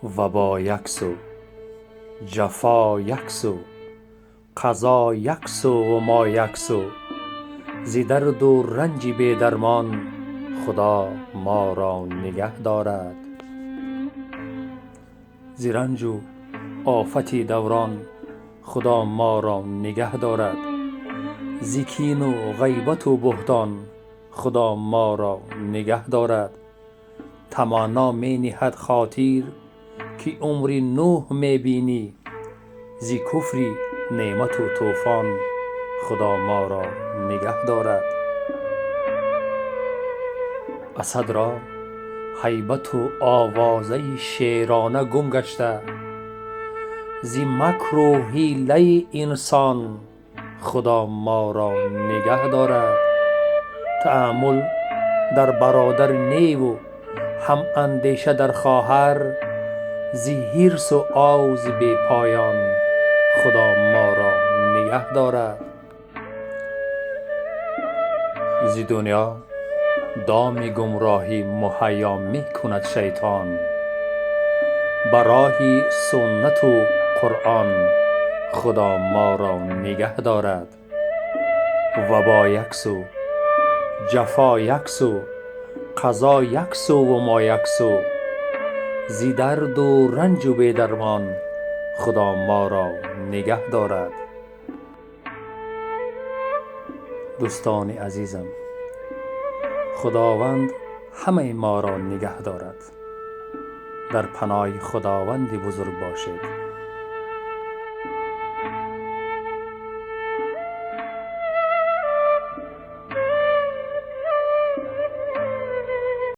Вабо як су, ҷафо як су, қазо як суву мо як су. Зи дарду ранҷи бедармон Худо моро нигаҳ дорад. Зи ранҷу офати даврон Худо моро нигаҳ дорад. Зи кину ғайбату буҳтон Худо моро нигаҳ дорад. Таманно мениҳад хотир, ки умри Нӯҳ мебинӣ. Зи куфри неъмату тӯфон Худо моро нигаҳ дорад. Асадро ҳайбату овозаи шерона гум гашта. Зи макру ҳилаи инсон Худо моро нигаҳ дорад. Тааммул дар бародар неву ҳам андеша дар хоҳар. Зи ҳирсу ози бепоён Худо моро нигаҳ дорад. Зи дунё доми гумроҳӣ муҳайё мекунад шайтон. Ба роҳи суннату Қуръон Худо моро нигаҳ дорад. Вабо як су, ҷафо як су, қазо як суву мо як су. Зи дарду ранҷу бедармон Худо моро нигаҳ дорад. Дӯстони азизам, Худованд ҳамаи моро нигаҳ дорад. Дар паноҳи Худованди бузург бошед.